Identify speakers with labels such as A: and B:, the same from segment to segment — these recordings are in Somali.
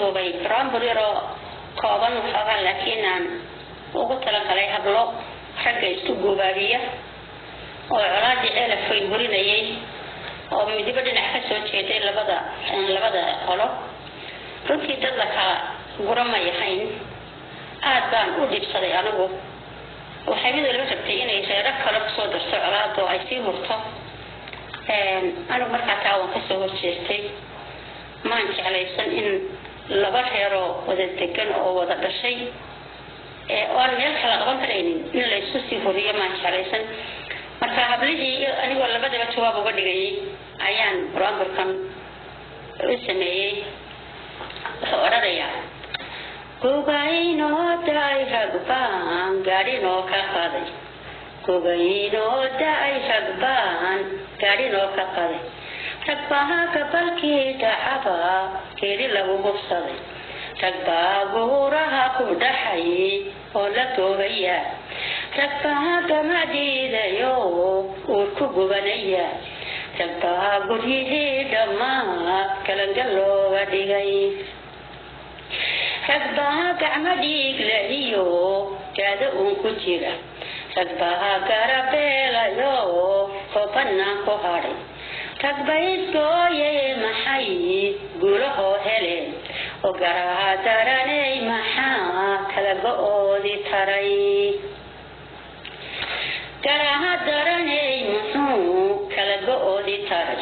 A: Duubay buraanbur yaroo kooban waxoogaa, laakiin aan ugu talagalay hablo ragga isku guubaabiya oo colaadii Ceelafweyn hurinayay oo midibo dhinac ka soo jeeday labada qolo. Runtii dad la kala gura may ahayn, aad baan u dhibsaday anigu. Waxay mid waliba rabtay inay reero kale kusoo darto colaada oo ay sii hurto. Anigu markaa taa waan kasoo horjeestay. Maan jeclaysan in laba reeroo wada degan oo wada dhashay oo aan meel kala qaban karaynin in laysku sii huriyo, maan jeclaysan. Marka hablihii anigoo labadaba jawaab uga dhigayay ayaan buraanburkan u sameeyey. Wuxuu odhanayaa: Gogaynoo daay ragbaan gaadhinoo ka qaday, gogaynoo daay ragbaan gaadhinoo ka qaday, ragbaha gabalkii dhacaba geeri lagu hubsaday, ragbaa guuraha ku dhaxay oo la goobaya, ragbaa gamadiidayo uur ku gubanaya, ragbaa guryihii dhammaa galangal looga dhigay, ragbaa gacmo dhiig lahiyo gaada uun ku jira, ragbaa garabeelayo oo bannaan ku hadhay, ragba isgooye maxay guulahoo heleen, oo garaha daraney maxaa kala go-oodii taray, garaha daraney muxuu kala go-oodii taray?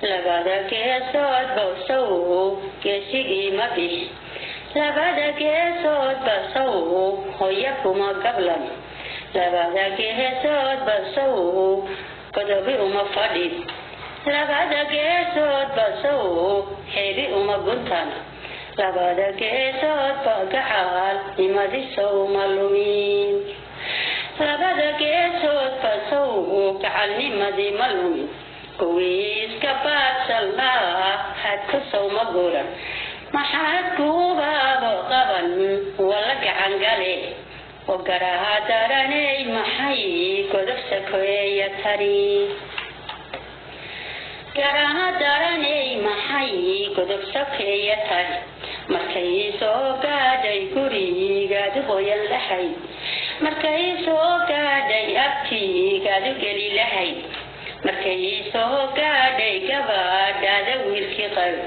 A: Labada geesood bawsow geesigii ma bix, labada geesood basow hoya kuma gablan, labada geesood basow godobi uma fadhi, labada geesood basow xeebi uma guntan, labada geesood ba gacaal nimadisow ma lumin, labada geesood basow gacalnimadii ma lumin. Kuwii iska baadsalnaa hadkusow ma guran, maxaad kuubaabo qaban wala gacan gale, oo garaha daraney maxay godob sakoeya tari, garaha daraney maxay godob sakeeya tari? Markay soo gaadhay gurigaadu hoyan lahayd, markay soo gaadhay abtigaadu geli lahayd, markay soo gaadhay gabadhaada wiilkii qabi,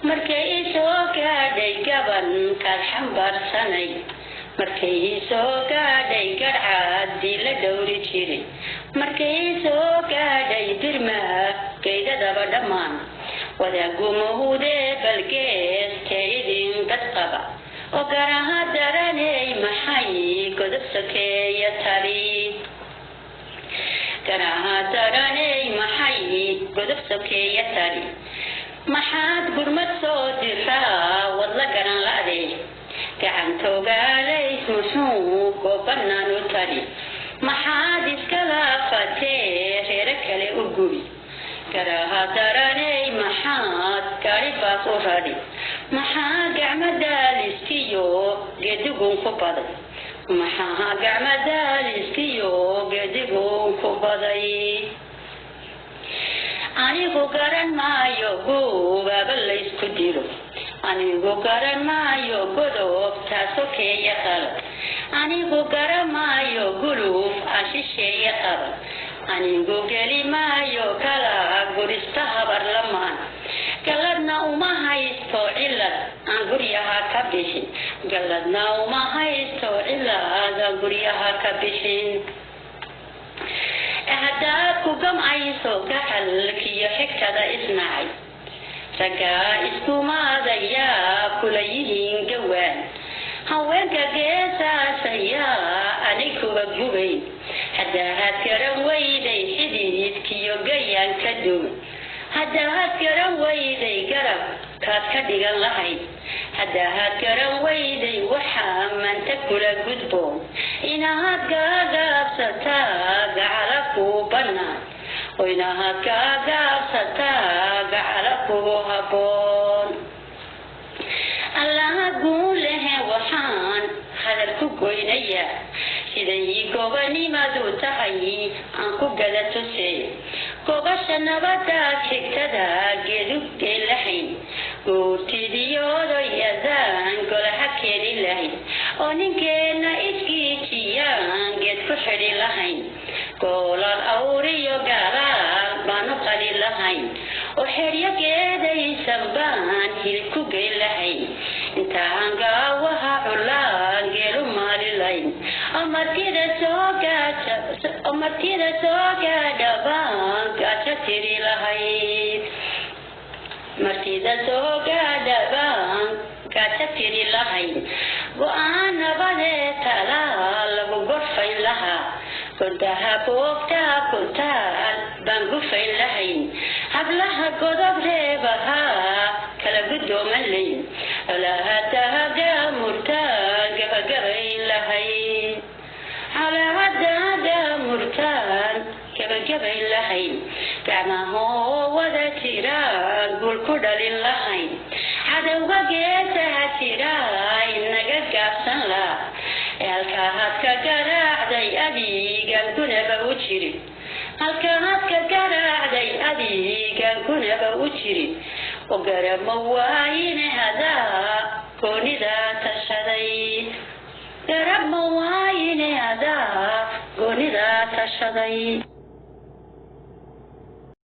A: markay soo gaadhay gabankaad xambaarsanay, markay soo gaadhay gadhcaadii la dhowri jiray, markay soo gaadhay birmaa geydadaba dhammaan wadaagumahudee balgeestee idin dad qaba, oo garaha daraney maxay godob sokeeya tali, garaha daraney maxay godob sokeeya tali? Maxaad gurmad soo diraa wadla garan la'dee, gacantoogaalays muxuu goobanaan u tali? Maxaad iskala fatee reero kale u gubi? Garaha daraney maxaad gaari baas u radhi? Maxaa gacmo daaliskiyo geedigun ku baday? Maxaa gacmo daaliskiyo geedigun ku baday? Anigu garan maayo guubaaba laysku dilo, anigu garan maayo godob taasokeeya qalad, anigu garan maayo guluuf aan shisheeye qaban, anigu geli maayo kala gurista habar lamaan, galladna uma haysto cilad aan guryaha ka bixin, galladna uma haysto cilad aan guryaha ka bixin. Haddaad ku gamcayso gacalkiyo xigtada isnacay, raggaa iskumaadayaa kula yihiin gawaan, haweenka geesaasayaa anay kuga gubayn, haddaad garan weyday xididkiyo gayaan ka duwan, haddaad garan weyday garab kaad ka dhigan lahayd, haddaad garan weyday waxaa manta kula gudboon, inaad gaagaabsataa gacala kuu bannaan, oo inaad gaagaabsataa gacala kugu habboon. Allaha guulehe waxaan hadal ku goynayaa siday gobanimadu tahay aan ku gada tusee gobasha nabadaad xigtada geedu geelahayn guurtidiyoodoyada. Oo ninkeenna iskiijiyaan geed ku xidhi lahayn, goolal awriyo gaalaal baanu qali lahayn, oo xeryo geedaysan baan hilib ku geyn lahayn, intaan gaawaha culaan geelu maalilayn, oo martida soo gaaja oo martida soo gaadha baan gaajo tiri lahayd, martida soo gaadha baan gaajo tiri lahayn. Go'aan nabadee talaa lagu gorfayn lahaa, godaha boogtaa kuntaal baan gufayn lahayn, hablaha godob reebahaa kala guddooman layn, colahadahaga murtaan gabagabayn lahayn, colahadaga murtaan gabagabayn lahayn, gacmahoo wada jiraan guul ku dhalin lahayn, cadowga geesaha jira inaga gaabsan laa. Halka hadka garaacday adigan gunaba u jirin, halka hadka garaacday adigan gunaba u jirin, oo garama waayine hadaa goonida tashaday, garama waayine hadaa goonida tashaday.